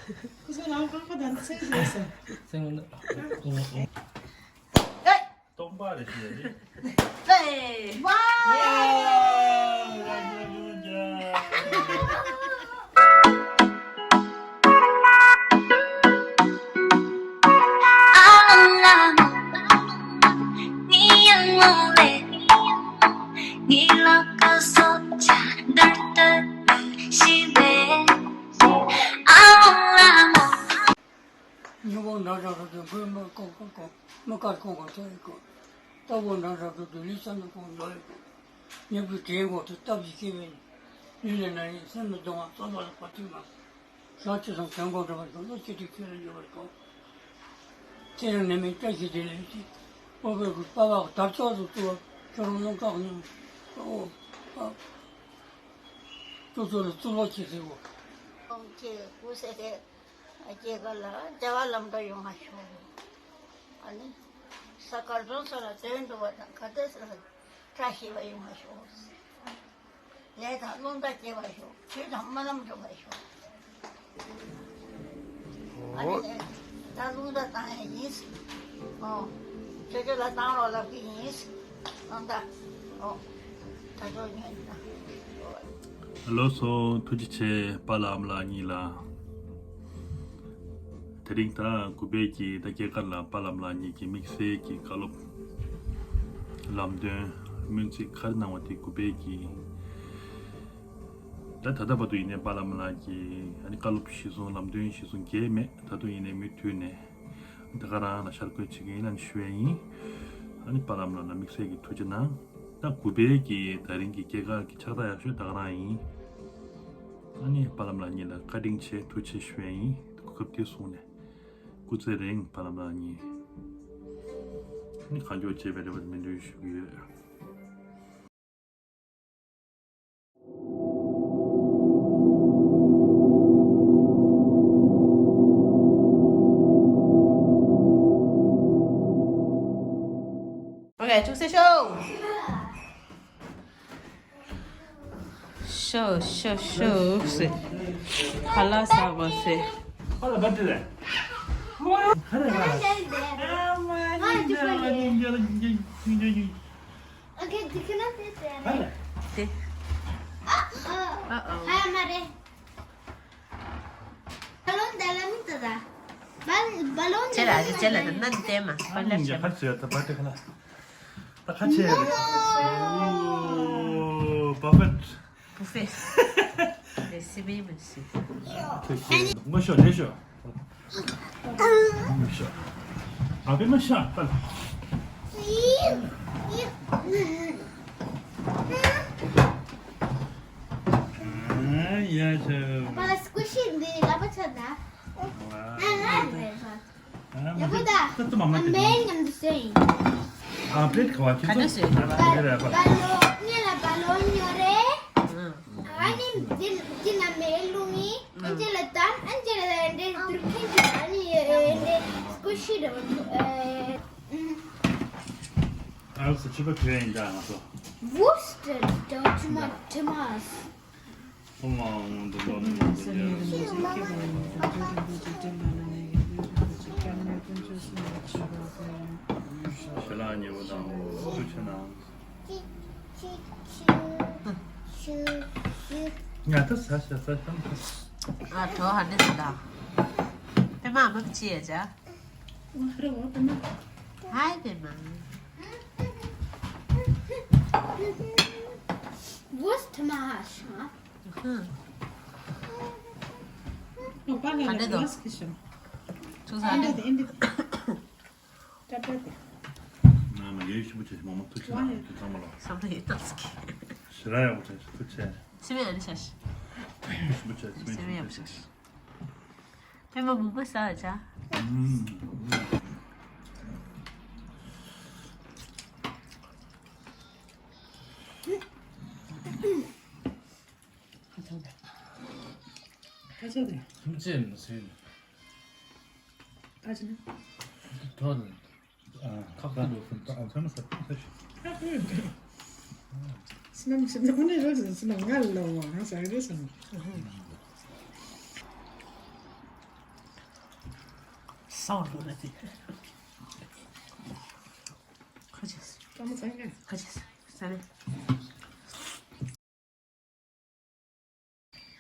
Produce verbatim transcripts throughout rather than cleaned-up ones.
ཁོ་ཚོ་རང་རྐང་པ་དང་ཚད་བཟོས་སོང་། སེང་གེ་སྟོང་པ་རེད་ཤེས་རེད། ཝའོ། ཉིན་གུང་འགྲོ་འགྲོ་འགྲོ་འགྲོ་མགོན་མ་ཀོང་ཀོང་ཀོང་མི་དཀར་ཀོང་ཀོང་ཐོས་ཀོང་། རྟ་བོ་འགྲོ་འགྲོ་འགྲོ་འགྲོ་ལི་ས་ནུ་ཀོང་འགྲོ་ཡི་ཀོང་། ཉིན་གུང་དྲན་གོང་དུ་སྟབས་ཀྱིས་སྐྱེ་བའི་ལུས་ལ་ན་ཡི་སེམས་ལ་གདུང་བ་རྩོད་པ་ལ་བར་དུ་མ། ཞག་ཆུ་སང་དྲན་གོང་འགྲོ་བར་ཀོང་། བློ་སྐྱེ་དུས་ཁྱོད་ལ་འགྱུར་བར་ཀོང་། ཚེ་རིང་ནད་མེད་བཀྲ་ཤིས་བདེ་ལེགས་ཤིག་ཨོ་བོད་ཀྱི་པ་ཕ་དར་ལྕོག་ཏུ་བཙུགས་པ་ཁྱོད་རང་རླུང་ཁག་ཉུང་། ཨོ་ཨ། ཏུ་ཏུ་ལ་ཙུ་ལོ་ཁྱེད་ཟེར་གོ། ཁོང་ཁྱེད་སྐུ་སྲས་དེ་སྐྱེས་སྐར་ལ་བྱ་བ་ལམ་འགྲོ་ཡོང་བ་ཤོག་ཨ་ནི་ས་དཀར་རྫོང་སོགས་ལ་དོན་འགྲུབ་པ་དང་ག་ཏོས་ལ་བཀྲ་ཤིས་པ་ཡོང་བ་ཤོག་ལས་དང་རླུང་རྟ་སྐྱེ་བ་ཤོག་དུས་དང་སྨོན་ལམ་འགྲུབ་པ་ཤོག་ཨ་ནི་ད་རླུང་རྟ་བཏང་ཡ་ཡིན་ཟེར། ཨོ། ཁྱོད་ཚོ་ལ་བཏང་རོགས་ལབ་ཀྱི་ཡིན་ཟེར། རླུང་རྟ། ཨོ། ད་ཚོ་ཉོན་ན། ལགས་སོ། ཐུགས་རྗེ་ཆེ། པཱ་ལགས་ཨ་མ་ལགས་གཉིས་ལ། དེ་རིང་ད་གུས་པས་ཀྱི་ད་སྐྱེས་སྐར་ལ་པཱ་ལགས་ཨ་མ་ལགས་གཉིས་ཀྱི་དམིགས་བསལ་གྱི་བཀའ་སློབ། ལམ་སྟོན། སྨོན་ཚིག་ག་རེ་གནང་བ་དེ་གུས་པས་ཀྱི། ད་ད་ལྟ་བར་དུ་ཡིན་ནའི་པཱ་ལགས་ཨ་མ་ལགས་ཀྱི་ཨ་ནི་བཀའ་སློབ་གཞིར་བཟུང་ལམ་སྟོན་གཞིར་བཟུང་བརྗེད་མེད། ད་དུང་ཡིན་ནའི་མུ་མཐུད་ནས་ད་ག་རང་ལ་ཤར་བསྐྱོད་བྱེད་ཀྱི་ཡིན་ལ་ཞུ་བ་ཡིན། ཨ་ནི་པཱ་ལགས་ཨ་མ་ལགས་ལ་དམིགས་བསལ་གྱི་ཐུགས་རྗེ་གནང་། ད་གུས་པས་ཀྱི་ད་རིང་གི་སྐྱེས་སྐར་གྱི་ཕྱག་རྟགས་ཡག་ཤོས་ད་ག་རང་ཡིན། ཨ་ནི་པཱ་ལགས་ཨ་མ་ལགས་གཉིས་ལ་བཀའ་དྲིན་ཆེ་ཐུགས་རྗེ་ཆེ་ཞུ་བ་ཡིན། གོ་སྐབས་དེ་བཟུང་ནས་སྐུ་ཚེ་རིང་པཱ་ལགས་ཨ་མ་ལགས་གཉིས། ཨ་ནི་གང་མགྱོགས་མཇལ་བའི་རེ་བ་སྨོན་འདུན་ཞུ་གི་ཡོད། ཨོ་ཁེ། ཐུགས་སྲས་ཤོག་ཤོག་ཤོག་ཤོག་ཟེར། ཁ་ལག་ཟ་དགོས་ཟེར། ཁ་ལག་ཟ་དགོས་ཟེར། ཨ་མ། ཨ་ཅི་ཕ་གི། Okay, you cannot sit there. དེ། Uh-oh. ཧ་མ་རེད། བ་ལོན་དེ་ལ་མི་ཏི་ད། བ་བ་ལོན་ཅེ་ལ་ཅེ་ལ་ན་ཏེ་མ་པ་ལ་ཅེ་མ། ཁ་ཆེ་ད་བ་ཏི་ཁ་ལ། ད་ཁ་ཆེ། ཨོ། perfect. Buffet. Merci, merci. ངོ་ཤོག་ལེ་ཤོག་ངོ་ཤོག་ཨ་བེ་མ་ཤ་པ་ལ། ཡ་ཆ། པ་ལ་སྐུ་ཤི་འདི་ལ་པ་ཆ་ད། ཡ་པོ་ད། ད་ད་མ་མ་དེ། མེ་ཉམས་དུ་སོན། ཨ་པེད་ཁ་བ་ཁྱེད་ཚོ་ད་དེ་རེད་པ། བ་ལོ་ཉེ་ལ་བ་ལོ་ཉོ་རེད། ཨ་ནི་འདི་འདི་ན་མེ་ལུང་ཡིན། ཨན་ཅེ་ལ་དམ་ཨན་ཅེ་ལ་འདྲེ་དུར་ཁན་གྱི་ཨ་ནི་འདྲེ་སྐུ་ཤི་རེད། ཨ་སུ་ཆུ་པ་ཁྱོད་ཡིན་ད་ང་ཚོ། Wooster, don't you want Thomas? ང་ད་ས་ཤ་ས་ཤ་ང་ད། ང་གྲོ་ཧ་ནི་སི་ད། པེ་མ་མ་བྱེད་ཡ་ཅ། ང་ཧ་ར་བ་པེ་མ། ཧའི་པེ་མ། What's Thomas? ཧུ། ཨོ་པ་ལ་ལ་ཨ་འདྲེ་དོ། ག་ལ་སི་ཀི་ཤམ། ཚུགས་ས་ཨ་འདྲེ་དེ་ཨ་འདྲེ་དེ། ཏྲ་ཏྲ་དེ། ང་མ་ཡོད་ཤི་བུ་ཆེ་མ་མ་ཐུག་ཆེ་ན་དུ་ཚང་མ་ལ། བསམ་བློ་ཡོད་ཏོག་ཙི་ཀི། ཞི་ར་ཡག་པོ་ཆེ་ཐུག་ཆེ། སི་མེ་ཨ་ནི་ཤ་ཤི། ཤི་བུ་ཆེ་སི་མེ་ཤི་བུ་ཆེ། པེ་མ་མུག་པ་ཟ་བ་ཅ། ཨུམ། ཁ་ཚ་དེ། ཁ་ཚ་དེ། ཁྱིམ་མཚེས་མི་ཟེར་ནས། ད་ཅི་ན། དོ་ནི། ཁ་ཁ་ལོ་ཁུམ་ད་ཨ་ཚ་ན་ས་ཁུམ་ད་ཤི། ཁ་ཁུམ་ད། སི་ནམ་སི་ནམ་ཨུ་ནི་རོ་སི་ནམ་ང་ལ་ལ་བ་ང་ས་རེ་སི་ནམ། ཨོ་ལོ་ལ་ཏི། ཁ་ཅིག་ཀ་མོ་ཚང་ག་ཁ་ཅིག་ས་ནི།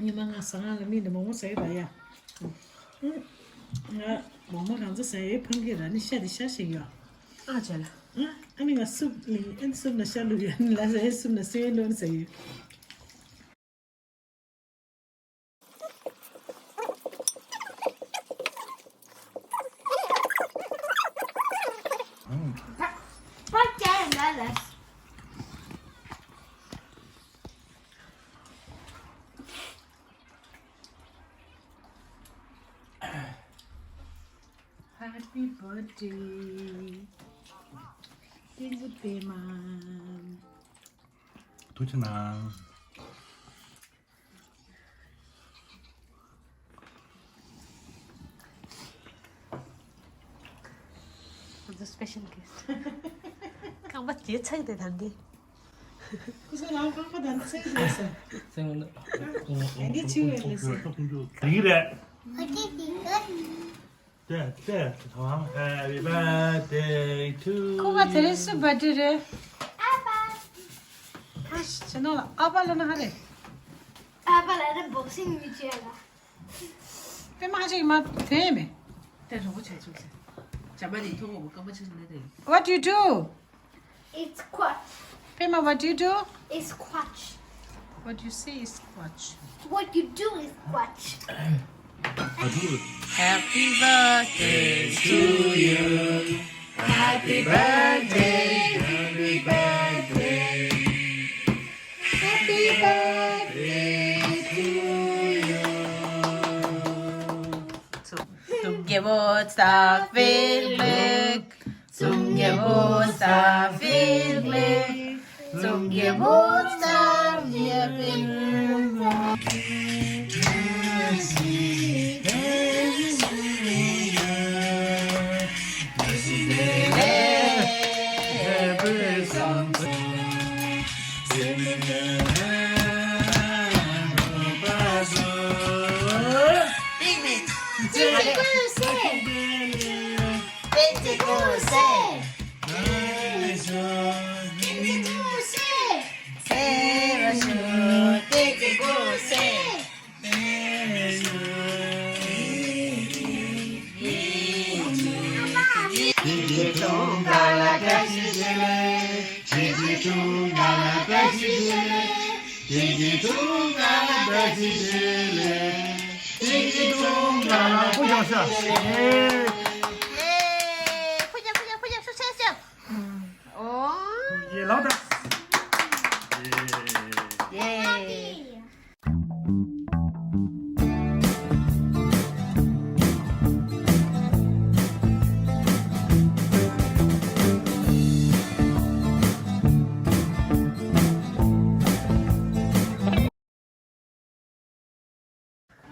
ཉི་མ་ང་ཟ་ཁང་ལ་མི་འདི་མོག་མོག་ཟ་ཡི་ད་ཡ། ང་མོག་མོག་གང་ཚ་ཟ་ཡི་ཕམ་གི་ར་ནི་ཤ་འདི་ཤ་ཞིག་ཡོད། ཨ་ཅེ་ལ། ཨ་ནི་ང་སུབ་ལི་ཨན་སུབ་ན་ཤ་ལུ་ཡ་ནི་ལ་ཟ་ཡི་སུབ་ན་སེ་ལོན་ཟ་ཡི། Happy birthday. Happy birthday, mom. ཐུགས་རྗེ་གནང་། ང་ཚོ་སྤེ་ཤལ་གྷེ་སི་ཊི། རྐང་པ་དེ་ཚེག་དེ་དང་གི། ཁོ་ཚོ་རང་རྐང་པ་དང་ཚེག་དེ་ཟེར། ཚེག་མ་འདུག་ཨ་ནི་ཆུ་ཡོད་ལེ་ཟེར། དེ་གི་རེད། དེ་དེ་དང་Happy birthday to you. ཁོ་ག་དེ་རིང་སུ་བྷར་ཐི་ཌེ་རེད། ཨ་ཕ། ཨ་ཤ་ནོ་ལ་ཨ་ཕ་ལ་ན་ཧ་རེ། ཨ་ཕ་ལ་ན་བོག་སིང་མི་བྱེད་ལ། པེ་མ་ཧ་ཅིག་མ་དེ་མེ། དེ་རོགས་བྱེད་ཆུག་ཟེར། ཇ་མ་ནི་ཐོག་མ་སྐམ་པ་ཆུ་ནས་དེ། What do you do? It's squash. པེ་མ། What do you do? It's squash. What do you say is squash? What you do is squash. Happy birthday to you. Happy birthday, happy birthday. Happy birthday to you. Zum Geburtstag viel Glück. Zum Geburtstag viel Glück. Zum Geburtstag viel Glück.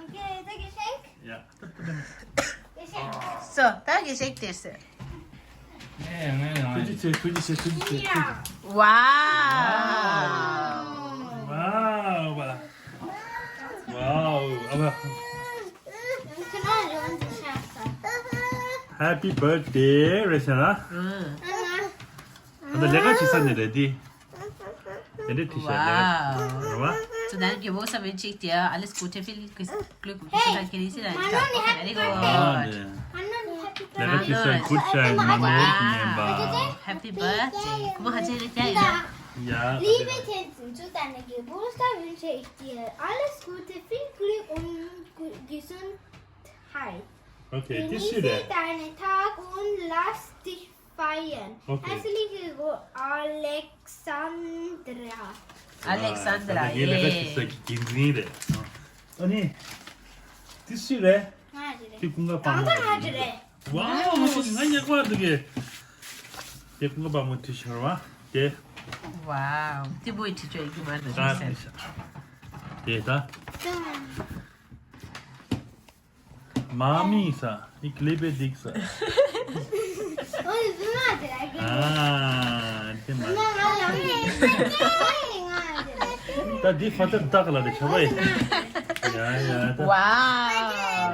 Okay, take a shake. Yeah. So, take a shake this. ཐུགས་རྗེ་ཆེ། ཐུགས་རྗེ་ཆེ། ཐུགས་རྗེ་ཆེ། ཐུགས་རྗེ་ཆེ། Wow. Wow. Wow. Happy birthday རེད་ཤག་ལ། ཨ་ད་ལས་ཀ་བྱེད་ས་ནས་རེད་དེ། དེ་འདྲའི་ཏི་ཤར་ལས་ཀ་བྱེད་ས་རེད་བ། So that you also will check there. Alles Gute, viel Glück und Gesundheit genießen. Very good. ལས་ཀ་བྱེད་ས་གུད་ཤའི་མ་ནོར་གྱི་ཉན་པ། Happy birthday. ཁོ་མོ་ཧ་ཅང་ལས་ཀ་ཡིན། Liebe Tänzen zu deiner Geburtstag wünsche ich dir alles Gute, viel Glück und Gesundheit. Okay, genieße deinen Tag und lass dich feiern. Okay. Herzliche Gru-, Alexandra. Alexandra. ད་ངའི་ལས་ཀ་བྱེད་ས་ཀྱི་འགན་འཛིན་རེད། ཨ་ནི། དེ་སུ་རེད། ང་རེད། དེ་ཀུན་དགའ་པང་། གང་ལྟར་ང་རེད། ཝའོ། ང་ཤི་ང་ཉག་པ་འདུག་གི། དེ་ཀུན་དགའ་པང་མོ་ཏི་ཤར་བ། དེ། ཝའོ། དེ་བོའི་ཏི་ཅོ་ཡི་གི་མ་རེད། ད་ཤ། དེ་ད། མ་མི་ས། ཨི་ཀ་ལེ་པེ་དིག་ས། ཨ་དེ་མ། ད་འདི་ཕ་ཏར་བདག་ལ་རེ་ཆོག་པ་ཡིན། ཡ་ཡ་ད། ཝའོ།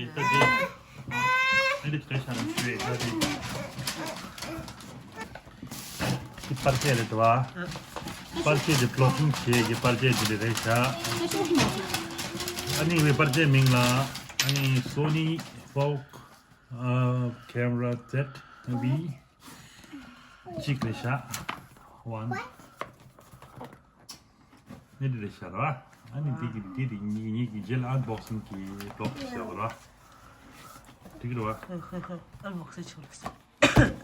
ད་དེ། ཨ་ནི་དེ་ཤ་ན་ཞུ་ཡས་ད་དེ། དེ་པར་ཆས་རེད་དོ། པར་ཆས་དེ་བློག་ཁུངས་བྱས་ཀྱི་པར་ཆས་དེ་རེད་ཤག་ཨ་ནི་ངའི་པར་ཆས་མིང་ལ་ཨ་ནི་Sony Vogue ཨ་camera Z V གཅིག་རེད་ཤག One ནི་འདི་རེད་ཤག་ར། ཨ་ནི་འདི་གི་འདི་དེ་ཉིད་ཉིད་ཀྱི་རྗེས་ལ་ཨན་བོག་སིང་གི་བློག་བྱས་པ་ར། འགྲིག་གི་རེད་བ། ཨན་བོག་སིང་བྱུང་རེད།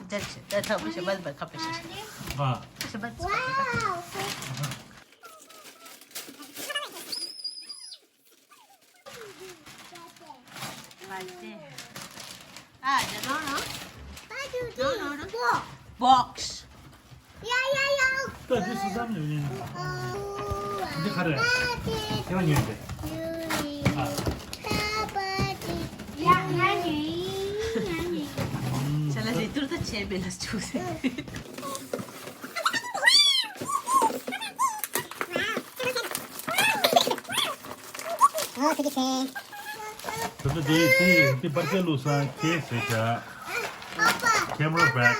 ད་ད་ད་ད་ཞབས་པད་ཁ་པེ་ཤ། ཨ། ཞབས་པད། ཨ་ཇ་ནོ་ནོ། ནོ་ནོ་ནོ། བོག་སི། ཡ་ཡ་ཡ། ད་འདི་སུ་ཙམ་ཡོད་ཡིན། འདི་ག་རེ། ཁྱེད་རང་ཉོས་ཏེ། ཨ། ཡ་ང་ཉོས་ཡིན་ང་ཉོས་ཡིན། ཅ་ལག་རེ་ཏུར་ད་ཆེ་བེ་ལ་ཆུ་སེ། ཨོ་ཐུགས་རྗེ་ཆེ། ད་ལྟ་དེ་དེ་དེ་པར་ཆས་བླུགས་ས་ཁེ་སི་ཟེར་བྱ། Camera bag.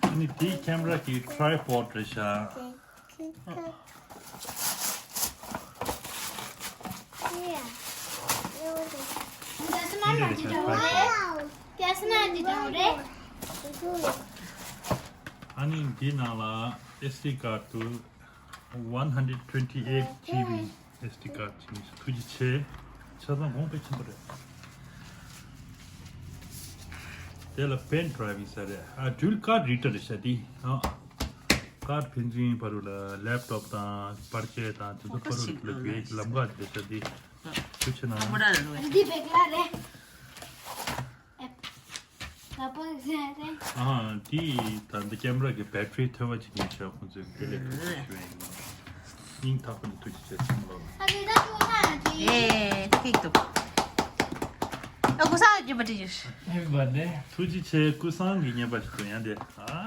ཨ་ནི་དེའི་camera གི་tripod རེད་ཤག་ཨ་ནི་འདི་ནང་ལ་S D card དུ་one hundred twenty eight G B S D card ཅིག་ཐུགས་རྗེ་ཆེ། ཆ་ཚང་གོང་དཔེ་ཆེན་པོ་རེད། དེ་ལ་pen drive ཡིན་ས་རེད། ཨ་འགྲུལ་card reader རེད་ཤག་འདི། ཨ་card ཕན་ཚུན་བར་ལ་laptop དང་པར་ཆས་དང་དེ་ཚོ་བར་ལ་འགྲུལ་བའི་ལམ་ཁ་རེད་ཤག་འདི། ཐུགས་རྗེ་ཆེ་གནང་། འདི་བེག་ལ་རེད། ཨ་འདི་ད་འདི་camera གི་battery མཐོ་བ་ཅིག་ཡིན་ཤག་ཁོང་ཚོས་དེ་ལས་མཐོ་བ་ཞུ་ཡ་ཡིན་ནོ། སྙིང་ཐག་པ་ནས་ཐུགས་རྗེ་ཆེ་ཚང་མ་ལ། ཨེ་ད་ཁེག་འདུག་ཨ་ཀུ་སང་གི་བར་ཐི་ཌེ་ཡོད། Happy birthday. ཐུགས་རྗེ་ཆེ། ཀུ་སང་གི་བརྙན་པར་ཞིག་ཐོན་ཡང་དེ། ཨ་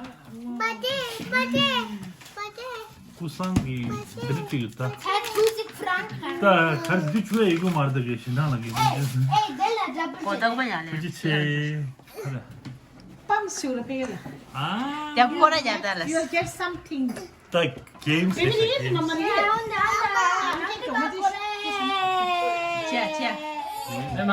བར་ཐི་ཌེ་བར་ཐི་ཌེ་བར་ཐི་ཌེ། ཀུ་སང་གི་དེ་རིགས་ཅིག་ཡོད་ད། ད་གར་འདི་ཆུ་ཡ་ཡི་གུ་མར་ད་གི་ཞིན་ཐང་ལ་གི་མི་འཇོན་སུན། གོ་ད་གོ་ཡ་ལེ། ཐུགས་རྗེ་ཆེ། ཨ་ར། པམ་སུ་ར་པེ་ལ། ཨ་ཡ་ཀོ་ར་ཡ་ད་ལ། You will get something. ད་games ཨེ་ནི་ཡེ་ནི་མ་མ་ནི་ཡེ། ཅ་ཅ། ཨེ་མ།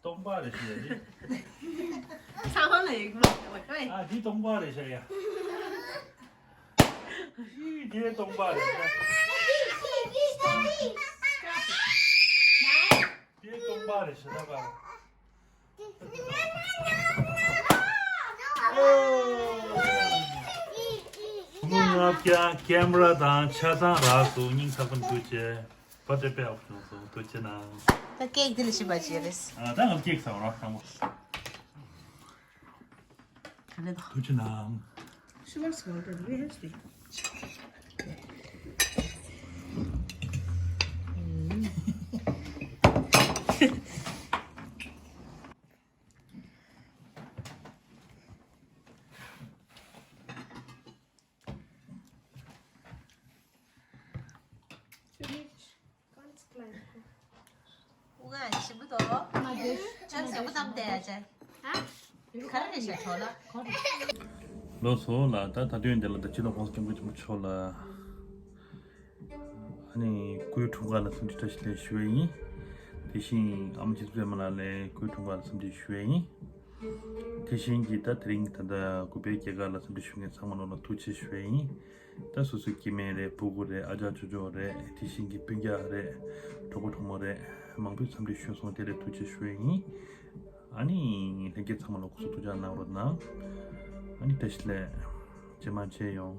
སྟོང་པ་རེད་ཤག་ཡ་འདི། ཚང་མ་ལ་ཡིག་མ་ཡོད་ཨེ། ཨ་འདི་སྟོང་པ་རེད་ཤག་ཡ། ཨི་འདི་སྟོང་པ་རེད་ཤག་འདི་སྟོང་པ་རེད་ཤག་ད་ག་ངུ་ངབ་ཀྱང་ཀེམ་ར་དང་ཆ་ཚང་རག་སོང་། སྙིང་ཐག་པ་ནས་ཐུགས་རྗེ་ཆེ། བ་དེ་དཔེ་ཡག་པོ་བྱུང་སོང་། ཐུགས་རྗེ་གནང་། ད་ཀེག་འདི་ལ་ཞིབ་པ་བྱས་རེད། ཨ་ད་ང་ཀེག་ཟ་བ་རང་ཤང་པོ། ག་རེ་དང་། ཐུགས་རྗེ་གནང་། She works well, but we have to. Ganz klein. ཨུ་ང་ཞིམ་པོ་འདུག་ཅང་ཞིམ་པོ་བཏང་བསྡད་ཡ་ཅེ། ཧ། ག་རེ་རེད་ཤག་གྲོགས་ལ། ལགས་སོ་ལགས། ད་ད་དུང་འདི་ལ་ད་སྤྱི་ནོར་༸གོང་ས་༸སྐྱབས་མགོན་ཆེན་པོ་མཆོག་ལ་ཨ་ནི་སྐུའི་འཁྲུངས་སྐར་ལ་འཚམས་འདྲི་བཀྲ་ཤིས་བདེ་ལེགས་ཞུ་བ་ཡིན། དེ་བཞིན་ཨ་མ་རྗེ་བཙུན་སྒྲོལ་མ་ལགས་ལ་སྐུའི་འཁྲུངས་སྐར་ལ་འཚམས་འདྲི་ཞུ་བ་ཡིན། དེ་བཞིན་གྱི་ད་དེ་རིང་ད་ལྟ་གུས་པའི་རྒྱལ་ཁ་ལ་འཚམས་འདྲི་ཞུ་མཁན་ཚང་མ་ལོ་ལ་ཐུགས་རྗེ་ཆེ་ཞུ་བ་ཡིན། ད་སོ་སོའི་སྐྱེ་དམན་རེད། སྤུ་གུ་རེད། ཨ་ཅག་ཅོ་ཅོ་རེད། དེ་བཞིན་གྱི་སྤུན་ཀྱག་རེད། གྲོགས་པོ་གྲོགས་མོ་རེད། མང་པོས་འཚམས་འདྲི་ཞུས་སོང་། དེ་ལ་ཐུགས་རྗེ་ཆེ་ཞུ་ཡིན། ཨ་ནི་ལྷན་རྒྱས་ཚང་མ་ལ་སྐུ་གཟུགས་ཐུགས་ཅག་གནང་རོགས་གནང་། ཨ་ནི་བཀྲ་ཤིས་བདེ་ལེགས། རྗེས་མ་མཇལ་ཡོང་།